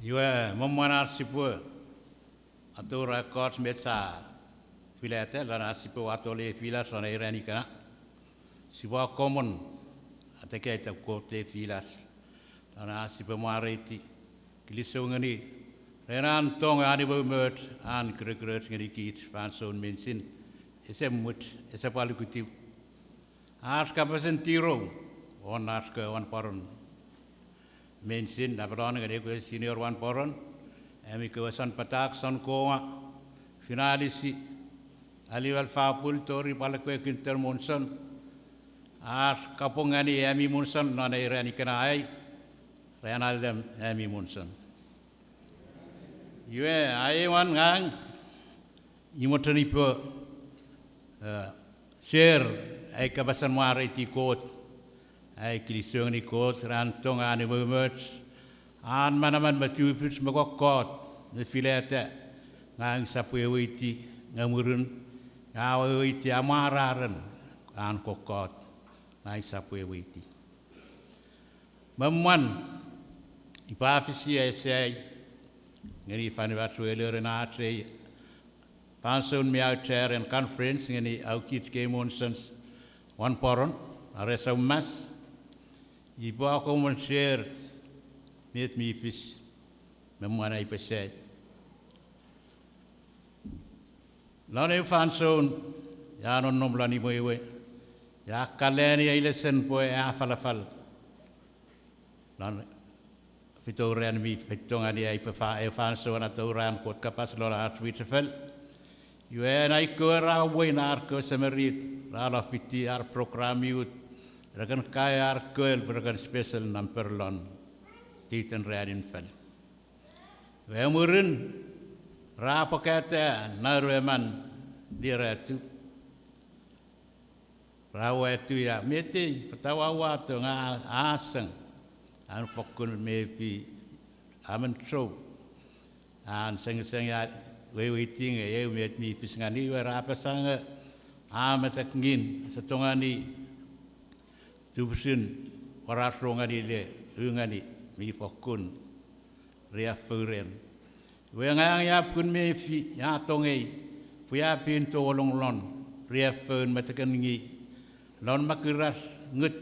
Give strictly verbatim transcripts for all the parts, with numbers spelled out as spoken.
Iwe, me mwan ach sipwe atoura ekkoch met sia filata lon ach sipwe wato lefilach lon ei ran ikenai, sipwe akkomwen atekiata Kot lefilach lon ach sipwe mwareiti, kilisou ngeni ren an tong, an umoumoch, an kirekiroch ngeni kich fansoun meinisin, ese much, ese pwal ukutiw. Ach kapasen tirou won ach kewe wanporon meinisin, napalon ngeni ekkewe senior wanporon, ami kewe San Patak, San Konga, Fin Alisi, Aliwal Fapul, tori pwal ekkewe Kinter Monson, ach kapong ngeni ami Monson non ei ran ikenai, ran allim ami Monson. Iwe, aewin, ngang ua mochen upwe, eh, share ai kapasen mwareiti Kot, ai kilisou ngeni Kot ren an tong, an umoumoch, an manaman me tufich me kokkot me filata, ngang usap weweiti, nge mwirin, ngang ua weweiti amwararen an kokkot, ngang usap weweiti. Me mwan, upwe afisi ai sai ngeni fan ach we leren ach ei fansoun mi auchea ren conference ngeni aukich kei Monsons wanporon are soumas, upwe akkomwen share met mi fis me mwan ai upwe sai. Lon eu fansoun, ua nonnom lon imwei we, ua kaleni ai lesen pwe a afalafal lon fitu ran mi feito ngeni ai upwe fa-, eu fansoun atoura an Kot kapas lon ach mwichefel. Iwe, ena ikewe ra wei na ar kewe semirit ra lo fiti ar program mi ut, re kan kaeo ar kel pwe re kan special number lon titen ranin fal. Iwe mwirin, ra pwokata naru emon liratu. Ra watiw ia, met ei, pwata ua wato nge a seng, an fokkun mefi, a men chou, an sengiseng ia, weweiti nge eu met mi fis ngeni. Iwe ra apasa nge a metek ngin, ese tongeni tufichin pworacho ngeni le u ngeni mi fokkun riaffou ren. Iwe ngang ua fokkun mefi, a tongei pwe a pin tolong lon riaffoun meteken ngi, lon makiras, ngut,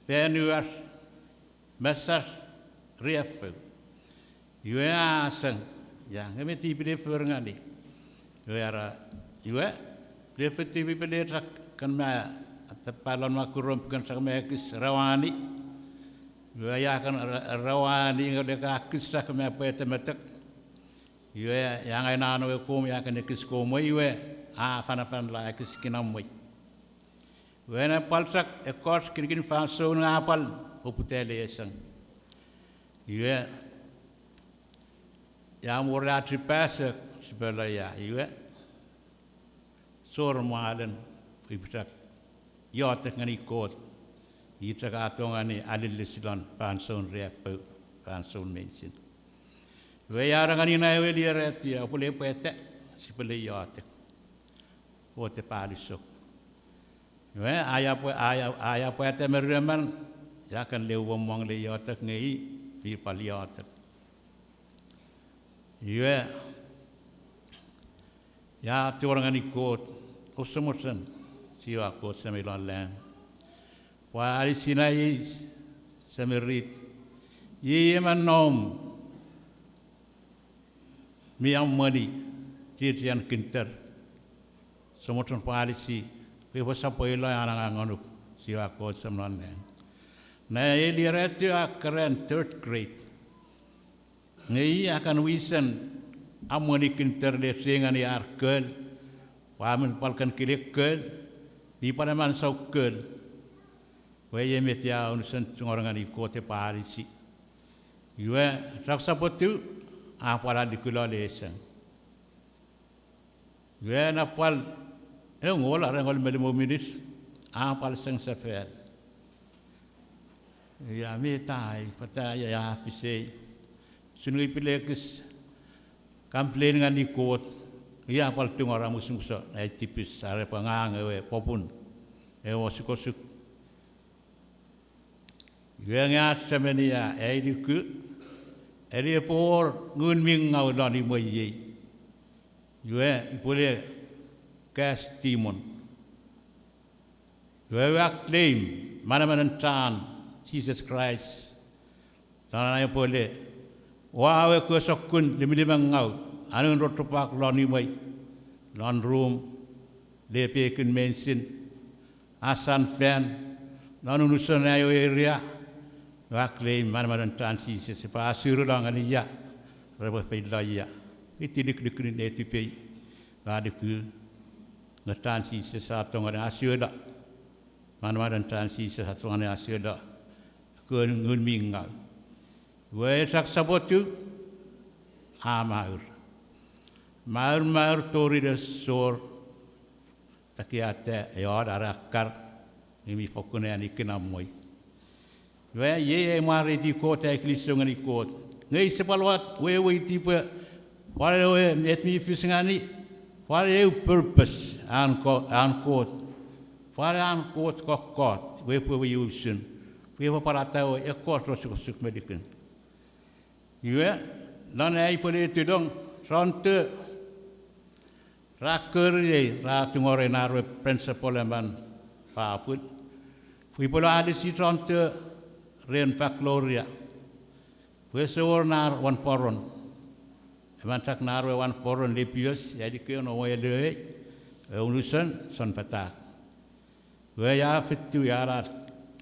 fan uas, mesas, riaffou. Iwe a seng, ia, nge met upwe le for ngeni? Iwe a era, iwe, le fiti pipele chok kan ma atapa lon makurom pwe kan chok ma ekis rawani. Iwe ia kan ra-, rawani nge le ka ekis chok ma pwete metek. Iwe ia ngai nano ewe kom ia kan ekis komwei, iwe a afanafan la ekis kinamwei. Iwe ena pwal chok ekkoch kinikinin fansoun nge a pwal poputa le eseng. Iwe ia mwo ra chipasek sipwe lo ia, iwe sor mwalen pwe upwe chok iotek ngeni Kot, i chok a tongeni alilisi lon fansoun riaffou, fansoun meinisin. Iwe ia era ngeni na ewe liratu ia, oupwe le pweta, sipwe le iotek, Kot epwe alisok. Iwe aia pwe-, aia, aia pwata me ruemon, ia kan le uwomong le iotek nge i mi pwal iotek. Iwe ia tingor ngeni Kot, ouse mochen, Jiowa Kot Semei lon lang, pwe alisinai semirit, iei emon nom mi amweni chiechian kinter. Ouse mochen pwe alisi, pwe epwe sopwelo an angang ngonuk, Jiowa Kot Semei lon lang. Na ei liratu a keran third grade. Nge i a kan wisen amweni kinter le se ngeni ar kel, pwe a men pwal kan kile kel, mi pwal emon sou kel. Iwe iei met ia unusen tingor ngeni Kot epwe alisi. Iwe, chok sopwetiw, a pwal alikulo le seng. Iwe na pwal engol are engol me limu minit, a pwal seng sefal. Ia met ai, pwata ia a fisei. Usun nge upwe le ekis complain ngeni Kot, ia pwal tungor amusomuso ai tipis are pwe ngang ewe popun ewe osukosuk. Iwe nge a chemeni ia ai nuku, Eni epwe wor ngun mi ngau lon imwei iei. Iwe ipwele cast demon. Iwe ua claim manamanen chan Jises Kraist. Lon ai epwele, ua ewe ekkewe sokkun limelimengau, anun rochopwak lon imwei, lon rum, lepekin meinisin, asan fan, lon unusen ai we area, ua claim manamanen chan Jises, epwe asuru lon ngeni ia, repwe feilo ia. Iti likilikin netipei, ua liku, nge chan Jises a tongeni asuelo. Manamanen chan Jises a tongeni asuelo, ekkewe ngun mi ngau. Iwe esak sapotu, a maur. Maur, maur tori nesor, tekiata eon are akkar, nge mi fokkun an ikenamwei. Iwe iei ai mwareiti Kot, ai kilisou ngeni Kot. Nge ise pwal weweiti pwe pwal ewe met mi fis ngeni, pwal eu purpose an Ko-, an Kot. Pwal an Kot kokkot, we pwe we usun. Pwe epwe pwarata ewe ekkoch osukosuk me likun. Iwe, lon ai pwe le tulong, chon to, ra koriei, ra tungorei nar we principal emon fopun. Pwe epwe lo alisi chon to ren baccalaureate. Pwe ese wor nar wanporon. Emon chok nar we wanporon lepios, ia likeno we lei, e unusen, son patak. Iwe a fitu ia ra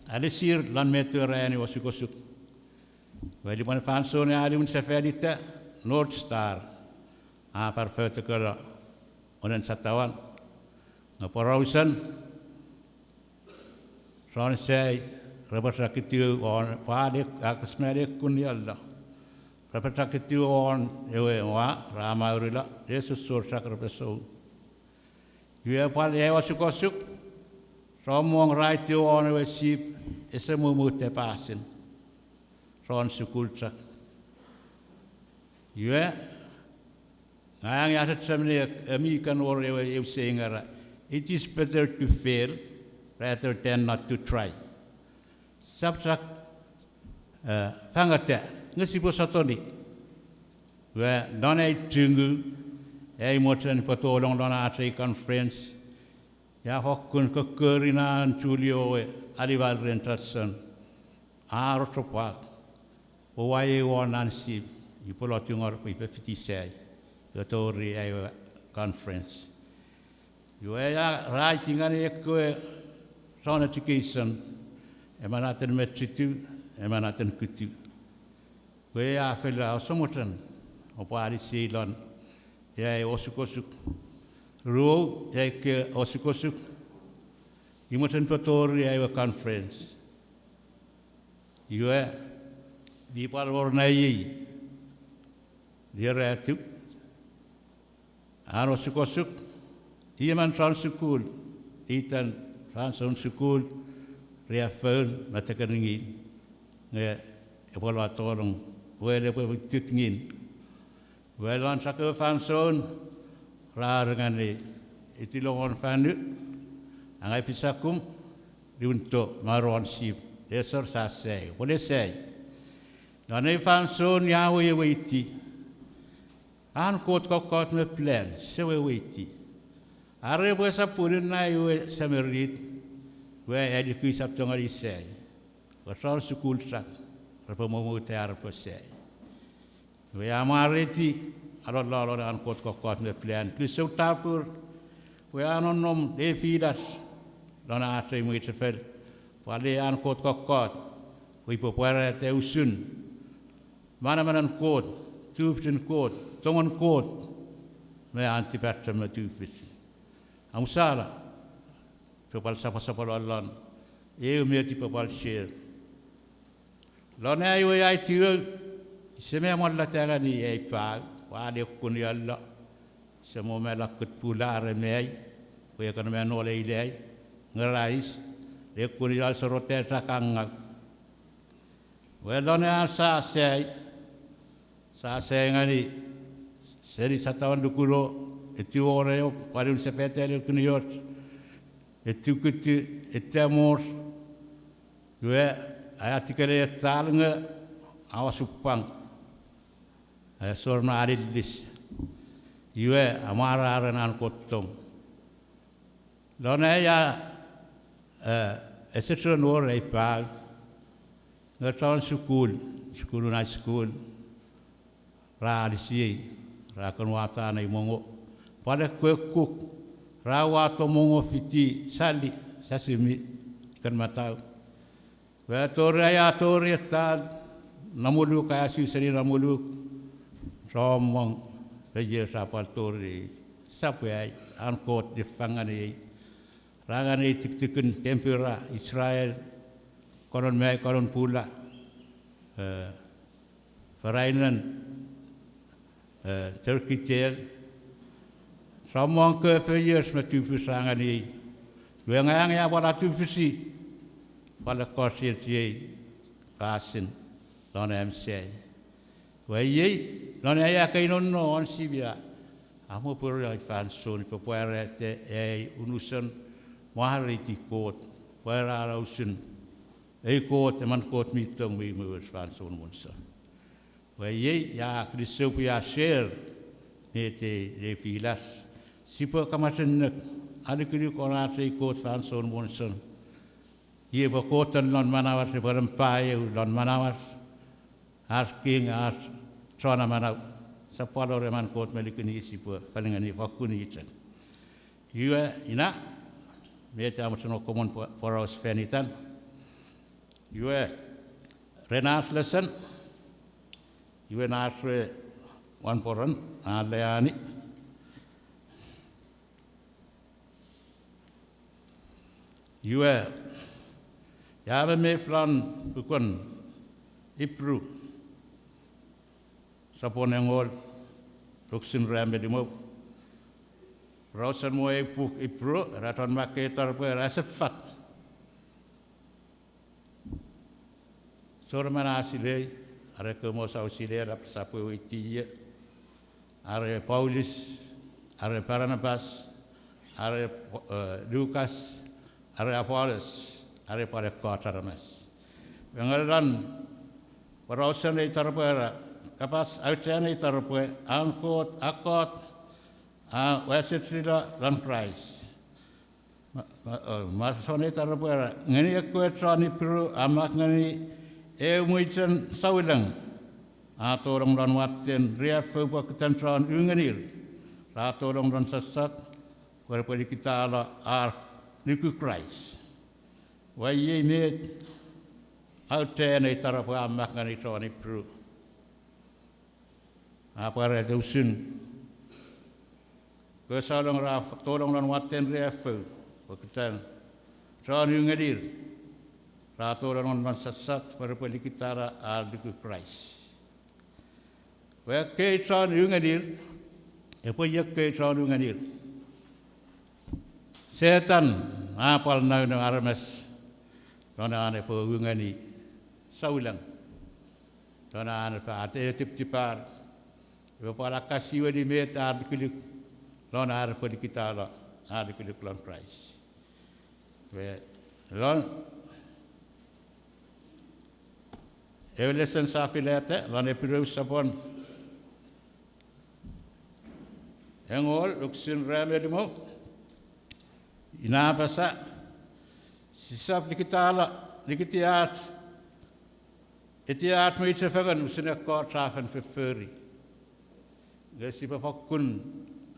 alisir lon met we ra eani osukosuk. Iwe lupwen fansoun a liwin sefanita, North Star a far fotekelo onen satawan. Nge porausen, chon sai, repwe sakitiw won, pwal ek-, a kasmalekun iolo. Repwe sakitiw won ewe wa, ra maurila, le sosor sak repwe sou. Iwe pwal ewe osukosuk, chommong ra itiw won ewe sip, ese mumuta pasin. Chon sukul chok. Iwe, ngang a chechemeni, e, mi kan wor ewe, ewe saying era, it is better to fail rather than not to try. Sap chok, e, fangeta, nge sipwe sotuni. Iwe, non ai chungu, ai mochen pwe tolong lon ach ei conference, ia fokkun kokkori nan Julio we, aliwal ren Judson. A rochopwak, oua ei won nan sip, ipwe lo tungor pwe ipwe fiti sai, ipwe tori ai we conference. Iwe a ra aiti ngeni ekkewe chon education, emon aten mechitiw, emon aten kutiw. Pwe a fela osomochen, oupwe alisi lon, ia ai osukosuk. Ruo, ia ike osukosuk, i mochen pwe tori ai we conference. Iwe, mi pwal wor naiei, ieratiw, an osukosuk, i emon chon sukul, itan fansoun sukul, riaffoun me tekenin, nge epwe lo tolong, wel epwe kut ngin. Wel lon chok ewe fansoun, ra rengeni, iti longon fanu, angei pisakum, liwinto, maruan sip, lesor sa sai, pwe le sai. Non ei fansoun ia weweiti, an Kot kokkot me plan, se weweiti. Are pwe esap pun nai we semirit, we alikui sap tongeni sai. Pwe chon sukul chok, repwe momoute ar repwe sai. Iwe a mwareiti, alololon an Kot kokkot me plan. Kilisou chapur, pwe a nonnom lefilach, lon ach ei mwichefel, pwal le an Kot kokkot, pwe ipwe pwarata usun manamanen Kot, tufichin Kot, tongen Kot, me an tipachem me tufich. Amusala, pwe pwal sapasapalolon, eu met ipwe pwal share. Lon ai we aitiw, ise me amwalata ngeni ai pau, pwal le kun iolo, ise mo me lokut pula are mei, pwe ekkan me nole ilei, nge rais, le kun iol sorote sakangau. We lon an sa sai, sa sai ngeni, seni satawan lukulo, etiw wor eok, pwal un sefetel kunioch, etiw kiti, etiw mor, iwe, a atikele etal nge, a osupwang. Esor me alillis. Iwe, amwararen an Kot tong. Lon aia, e, ese chuen wor ei pau. Nge chon sukul, sukulun high school, ra alisiei, ra kan wata nei mongo. Pwal ekkewe kuk, ra wato mongo fiti sali, sasimi, iten matau. Iwe tori aia tori etan, namwoluk aia su seni namwoluk, chommong feioch a pwal tori, sap ai, an Kot nifang ngeniei. Ra ngeniei tiktikin tempera Israel, konon mai, konon pula, e, farainen, e, turkey tail. Chommong kewe feioch me tufich ra ngeniei. Iwe ngang ua pwal atufisi, pwal ekkoch chiechiei, kasin, lon am sai. Iwe iei, lon aia keinonno won Sibia, a mo pweri ai fansoun, pwe pwarata ai unusen mwareiti Kot, pwarata usun ei Kot, emon Kot mi tong mi umoumoch fansoun monson. Iwe iei, ia kinisou pwe ia share, met ei lefilas. Sipwe kamasennuk, alukuluk won ach ei Kot fansoun monson. Iei pwe Kot lon manauach, epwe lon paeu lon manauach, ach king, ach chon amanau. Sap pwal wor emon Kot me lukun i sipwe fel ngeni, fokkun i chok. Iwe ina, met a mochen o common po-, poraus fan itan. Iwe, ren ach lesen, iwe ach we wanporon, aleani. Iwe, ia memef lon puken Ipru, sopwun engol, wokisin rue me limu. Porausen mo ei puk Ipru, ra chon makkei taropwe ra sefat. Sor emon a silei, are ekkewe mwo sau silei, ra sap weweiti ie, are Paulus, are Barnabas, are, e, Lukas, are Apolos, are pwal ekkoch aramas. Nge lon porausen ei taropwe ra, kapas auchean ei taropwe, an Kot, a Kot, a wesewesen ilo lon Kraist. Ma-, ma-, o, masouen ei taropwe ra, ngeni ekkewe chon Ipru a mak ngeni eu mwichen souleng, a tolong lon watten riaffou pokiten chon u ngenir ra tolong lon sossot, pwe repwe likitalo ar nuku Kraist. Iwe iei met auchean ei taropwe a mak ngeni chon Ipru. A pwarata usun kewe souleng ra tolong lon watten riaffou pokiten chon u ngenir ra tolong lon sossot pwe repwe likitalo ar nuku Kraist. Pwe ekkei chon u ngenir, epwe iei ekkei chon u ngenir. Setan a pwal nounou aramas lon an epwe u ngeni souleng, lon an epwe atipatipar, epwe pwal akkasiwili met ar lukuluk, lon ar epwe likitalo ar lukuluk lon Kraist. Iwe, lon ewe lesen sa filata lon Ipru sopwun engol, wokisin rue me limu, ina a apasa, sisap likitalo, likiti ach, eti ach mwichefengen usun ekkoch ra fen fofori. Nge sipwe fokkun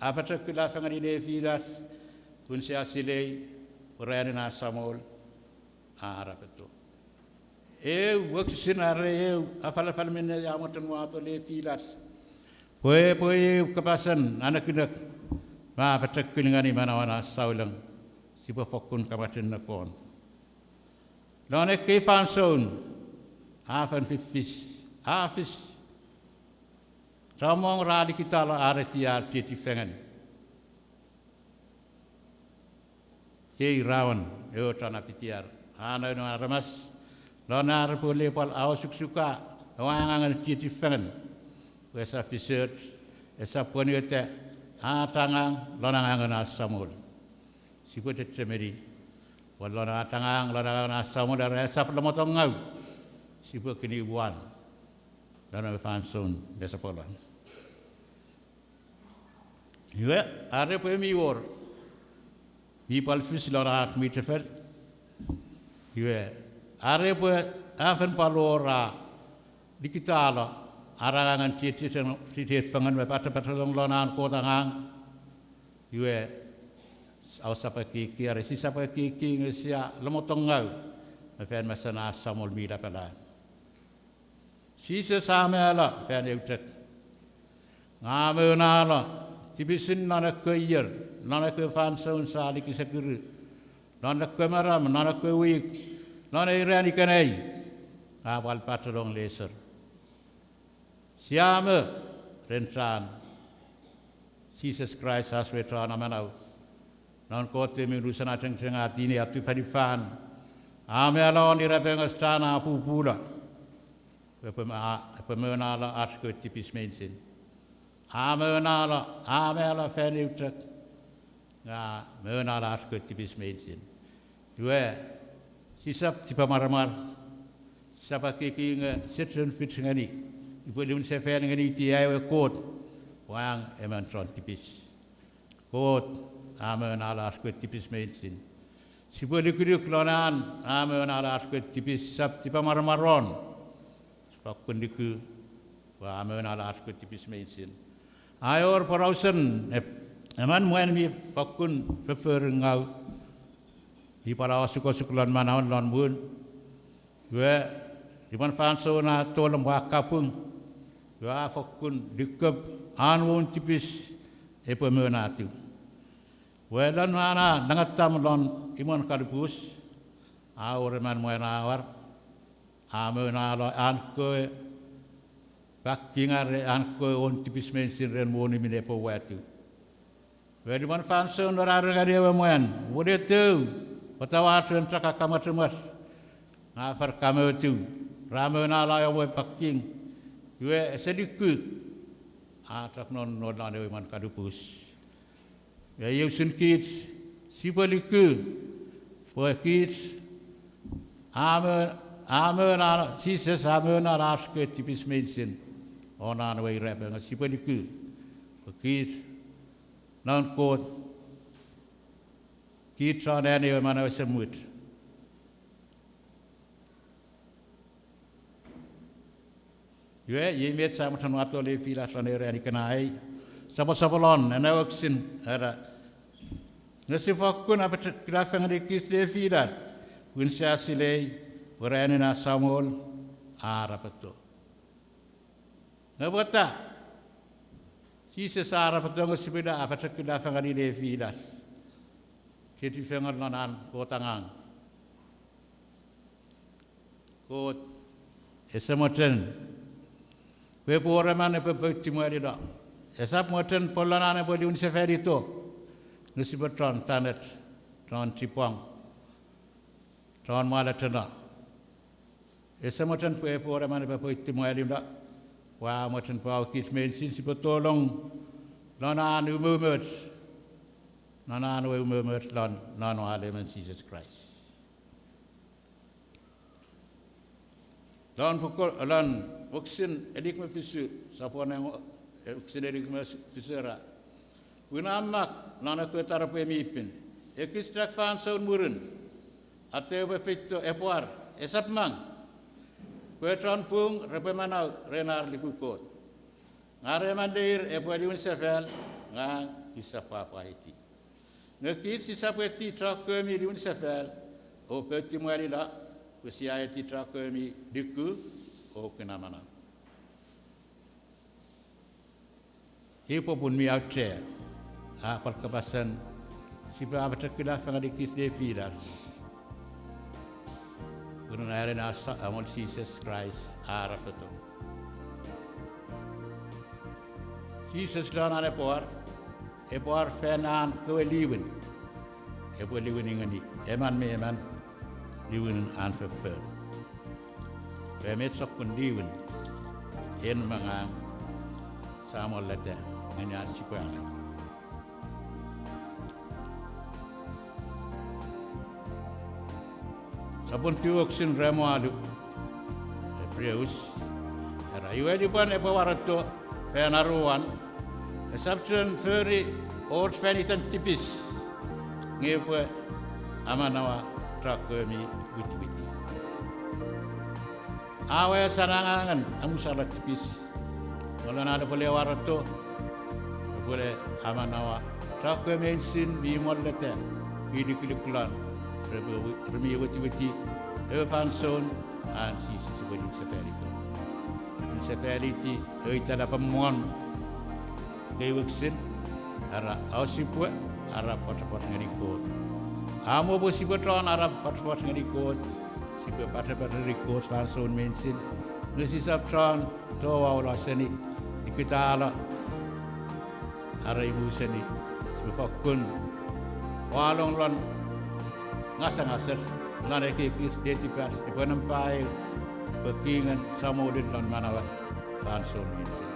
apochokula fengeni nefinach, pun sia silei pwe ranin ach Samol a arapeto. Eu wokisin are eu afalafal minne ua mochen wato nefinach, pwe, pwe eu kapasen anekinek me apochokul ngeni manauen ach souleng, sipwe fokkun kamochunukon. Lon ekkei fansoun, a fen fiffis, a fis. Chommong ra likitalo ar eti ar tietifengen. Iei rawan ewe chon afitiar a nounou aramas, lon ar repwe le pwal a osuksuka ewe angangen tietifengen, pwe esap fisoch, esap pwonueta ach angang lon angangen ach Samol. Sipwe chechemeni pwe lon ach angang lon angangen ach Samol, are esap lomotongau, sipwe kini uwan lon ewe fansoun me sopwolon. Iwe, are pwe mi wor, mi pwal fis lon ach mwichefel. Iwe, are pwe a fen pwal wor a likitalo ar angangen chiechi, chiechi fengen me patapatalong lon an Kot angang. Iwe, ausap ekieki are sisap ekieki nge sia lomotongau me fan mesen ach Samol mi lapala. Jises a malo fan eu chok. Nge a monalo tipisin non ekkewe ier, non ekkewe fansoun sia likisekuru, non ekkewe maram, non ekkewe wik, non ei ran ikenai, a pwal pachenong leser. Sia mo ren chan Jises Kraist ach we Chon Amanau. Non Kot we mi unusen achengicheng a tini a tu fan ifan, a malo won irapenges chan a pupulo, epwe, epwe monalo ach kewe tipis meinisin. A monalo, a malo fan eu chok, nge a monalo ach kewe tipis meinisin. Iwe, sisap tipemwaramwar, sisap ekieki nge sechon fich ngeni, upwe liwinsefal ngeni iti ai we Kot, pwe a emon chon tipis. Kot a monalo ach kewe tipis meinisin. Sipwe lukuluk lon an a monalo ach kewe tipis, sisap tipemwaramwar won. Sipwe fokkun luku pwe a monalo ach kewe tipis meinisin. A wor porausen, ep-, emon mwan mi fokkun fofforingau, mi pwal osukosuk lon manau lon mwun. Iwe, lupwen fansoun a tolong pwe a kapung, iwe a fokkun lukop an woun tipis epwe monatiw. Iwe lon an a nangatam lon imwen kalupus, a wor emon mwan a war, a monalo an kewe pakking are an kewe woun tipis meinisin ren moni minne epwe watiw. Iwe lupwen fansoun ra rengeni ewe mwan, wone tou, pwata ua chuen chok akkamochomor, nge a far kamotiw, ra monalo ewe pakking. Iwe ese luku, a chok nonnom lon ewe imwen kalupus. Iwe iei usun kich, sipwe luku pwe kich, a mo-, a monalo, Jises a monalo ach kewe tipis meinisin won an we irapenges, sipwe luku pwe kich noun Kot, kich chon anneani ewe manau esemuch. Iwe, iei met sia mochen wato lefilach lon ei ran ikenai. Soposoponon ena wokisin era, nge sipwe fokkun apochokula fengeni kich lefilach, pun sia silei pwe ranin ach Samol a arapeto. Nge pwata Jises a arapeto nge sipwe apochokula fengeni lefilach, chiechi fengen lon an Kot angang? Kot ese mochen pwe epwe wor emon epwe poutimwalilo. Esap mochen pwe lon an epwe liwinsefalito nge sipwe chon tanech, chon chipwang, chon mwalecheno. Ese mochen pwe epwe wor emon epwe poutimwalilo. Ua mochen pwe kich meinisin sipwe tolong lon an umoumoch, lon an we umoumoch lon, lon alemen Jises Kraist. Lon puku, lon wokisin elik me fisu, sopwun engon, wokisin elik me fisu era, pun a mak lon ekkewe taropwe mi pin, ekis chok fansoun mwirin atewe epwe feito, epwe war, esap mang pwe chon pung repwe manau ren ar luku Kot. Nge are emon leir epwe liwinsefal, ngang usap pwapwaiti. Nge kich sisap eti chokkewe mi liwinsefal o poutimwalilo, pwe sia eti chokkewe mi luku o kuna manau. Iei popun mi auchea, a pwal kapasen sipwe apochokula fengeni kich lefilach, pun ena ach Samol Jises Kraist a arapeto. Jises lon an epwe war, epwe war fan an kewe liwin, epwe liwini ngeni emon me emon liwinin an foffor. Pwe met sokkun liwin en me ngang sia moleta ngeni ach sipwe angei? Sopun tiu wokisin rue me walu, Hebrews, era, iwe lupwen epwe wareto fan aruan, Esap chuen fori och fan iten tipis, nge epwe amanaua chokewe mi witiwiti. A wesen angangen amusala tipis, nge lon an epwe le wareto, epwe le amanaua chokewe meinisin mi molleta, mi lukuluk lon, re mi witiwiti ewe fansoun an Jises epwe niwinsefanito. Niwinsefaniti ewe itanapen mongo ngeni wokisin, ara, ousipwe arap fotofot ngeni Kot. Amo pwe sipwe chon arap fotofot ngeni Kot, sipwe patepat ngeni Kot fansoun meinisin, nge sisap chon towau lo seni, nikitalo, are imu seni, sipwe fokkun walong lon ngasangasech, lon ekiekin netipach epwe nampa eu, pwe kingen samolin lon manauach fansoun meinisin.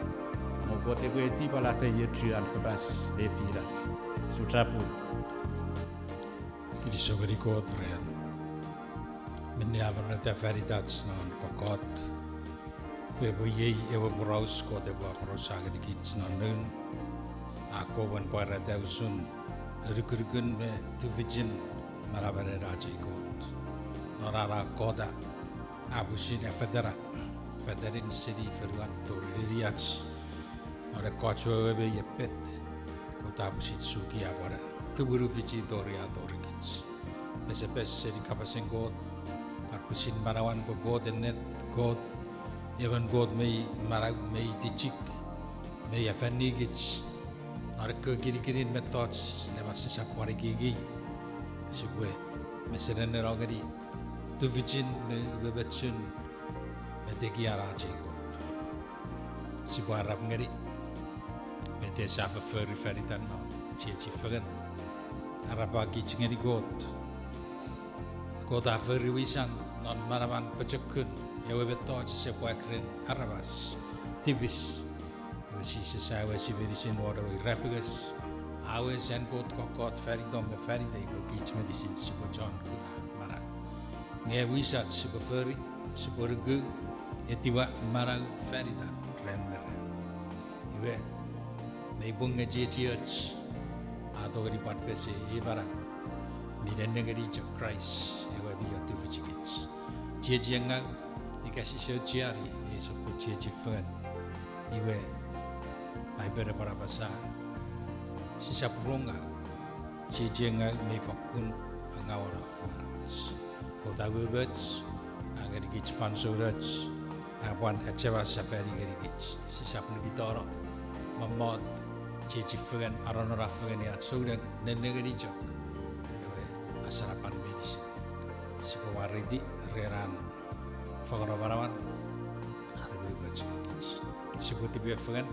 Amo Kot epwe etipala feiochu an kapas lefilas. Suchapur. Kinisou ngeni Kot ren minne a ammonata fan itach non kokkot, pwe epwe iei ewe poraus Kot epwe aporausa ngenikich non noun, a kowen pwarata usun anukunukun me tufichin manamanen ach ei Kot. Non an a kokkota, a pwisin afetana fetanin seni fonuan tori neniach, non ekkoch wewe me epet, Kot a pwisin suki a pwan tumunu fichi tori a torikich. Pesepes seni kapasen Kot, a pwisin manauan pwe Kot ennet, Kot, emon Kot mei manau, mei tichik, mei afanikich non ekkewe kinikinin mettoch neman sisap pwan ekieki, sipwe meseneneno ngeni tufichin me umoumochun me tekian ach ei Kot. Sipwe arap ngeni met sia fofori fan itan non chiechi fengen. Arapakich ngeni Kot. Kot a fori wisan non manaman pochokun, ewe mettoch ese pwak ren aramas, tipis. Iwe Jises a wesi meinisin won ewe irapenges, a wes an Kot kokkot fan itom me fan itei pwe kich meinisin sipwe chon kuna manau. Nge wisach sipwe fori, sipwe nuku, etiwa manau fan itan ran me ran. Iwe, mei pung nge chiechioch a tongeni pwan pesei ei manau mi nennengeni chok Kraist ewe mi atufichikich. Chiechiengau, ika sise aucheani ei sokkun chiechi fengen, iwe, Paipen epwe apasa, sisap rongau, chiechiengau mei fakkun angauano manauach. Kot a umoumoch, a ngenikich fansounoch, a pwan achema sefani ngenikich. Sisap nikitano mommot, chiechi fengen, aronona fengeni ach souneng, nennengeni chok ewe asanapan meinisin. Sipwe mwareiti ren an fangeno manauan, are umoumoch ngenikich. Sipwe tipefengen,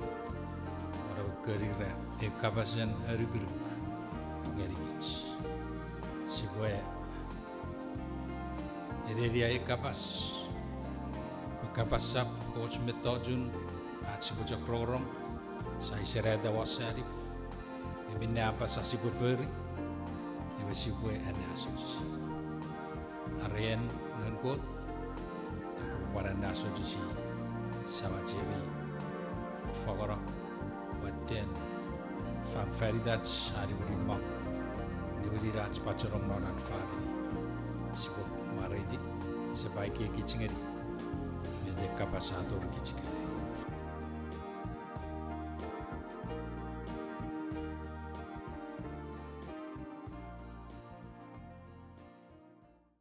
are ukeni ra ew kapasen anukunuk ngenikich. Sipwe enenia ei kapas, pwe kapas esap och mettochun ach sipwe chok rongorong, sia isenata won sanif, nge minne a apasa sipwe fori, iwe sipwe anneasochisi. Are en noun Kot, epwe pwan anneasochisi Samach emi fangeno, watten fang fan itach a niwinimang, niwinin ach pachenong non an famini. Sipwe mwareiti, sipwe ekiekich ngeni met ei kapas a torikich ikenai.